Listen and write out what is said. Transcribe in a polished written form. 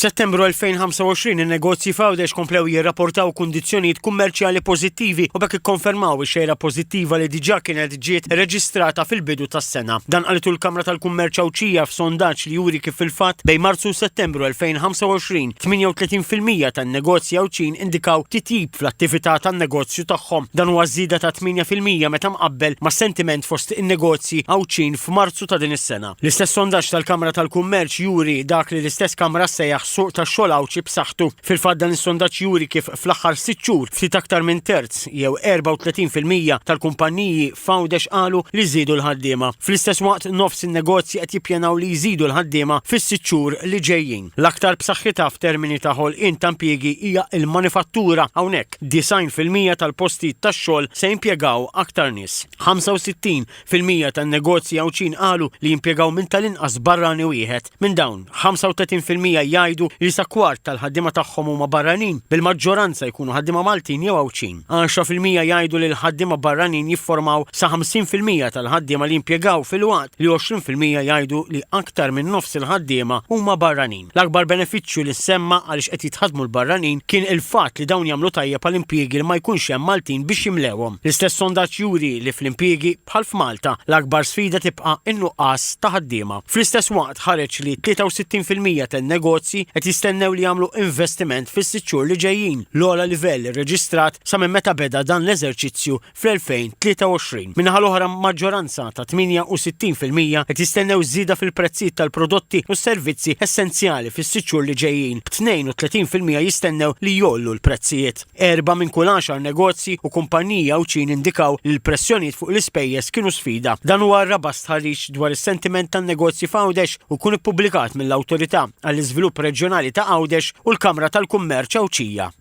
F'Settembru 2025 in-negozji f'Għawdex komplew jirrapportaw kundizzjonijiet kummerċjali pożittivi u b'hekk ikkonfermaw ix-xejra pożittiva li diġà kienet ġiet reġistrata fil-bidu tas-sena. Dan qalitu l-Kamra tal-Kummerċ Għawdxija f'sondaġġ li juri kif fil-fatt bejn Marzu u Settembru 2025, 38% tan-negozji Għawdxin indikaw titjib fl-attività tan-negozju tagħhom. Dan huwa żieda ta' 8% meta mqabbel mas-sentiment fost in-negozji Għawdxin f'Marzu ta' din is-sena. L-istess sondaġġ tal-Kamra tal-Kummerċ juri dak li l-istess Kamra ssejjaħ suq tax-xogħol Għawdxi b'saħħtu. Fil-fatt dan is-sondaġġ juri kif fl-aħħar sitt xhur ftit aktar minn terz, jew 34%, tal-kumpanniji f'Għawdex qalu li żiedu l-ħaddiema. Fl-istess waqt nofs in-negozji qed jippjanaw li jżidu l-ħaddiema fis-sitt xhur li ġejjin. L-aktar b'saħħitha f'termini ta' ħolqien ta' impjiegi hija l-manifattura. Hawnhekk, 90% tal-postijiet tax-xogħol se jimpjegaw aktar nies. 65% tan-negozji Għawdxin qalu li jimpjegaw minn tal-inqas barrani wieħed. Minn dawn, 35% jgħidu li sa kwart tal-ħaddiema tagħhom huma barranin, bil-maġġoranza jkunu ħaddiema Maltin jew Għawdxin. 10% jgħidu li l-ħaddiema barranin jifformaw sa 50% tal-ħaddiema li jimpjegaw filwaqt li 20% jgħidu li aktar minn nofs il-ħaddiema huma barranin. L-akbar benefiċċju li ssemma għaliex qed jitħaddmu l-barranin kien il-fatt li dawn jagħmlu tajjeb għal impjiegi li ma jkunx hemm Maltin biex jimlewhom. L-istess sondaġġ juri li fl-impjiegi, bħal f'Malta, l-akbar sfida tibqa' n-nuqqas ta' ħaddiema. Fl-istess waqt ħareġ li 63% tan-negozji qed jistennew li jagħmlu investiment fis-sitt xhur li ġejjin, l-ogħla livell irreġistrat sa minn meta beda dan l-eżerċizzju fl-2023. Min-naħa l-oħra, maġġoranza ta' 68% qed jistennew żieda fil-prezzijiet tal-prodotti u s-servizzi essenzjali fis-sitt xhur li ġejjin, b'32% jistennew li jgħollu l-prezzijiet. Erba' minn kull għaxar negozji u kumpaniji Għawdxin indikaw li l-pressjonijiet fuq l-ispejjeż kienu sfida. Dan huwa r-raba' stħarriġ dwar is-sentiment tan-negozji f'Għawdex u jkun ippubblikat mill-Awtorità għall-Iżvilupp Reġjonali ta' Għawdex u l-Kamra tal-Kummerċ Għawdxija.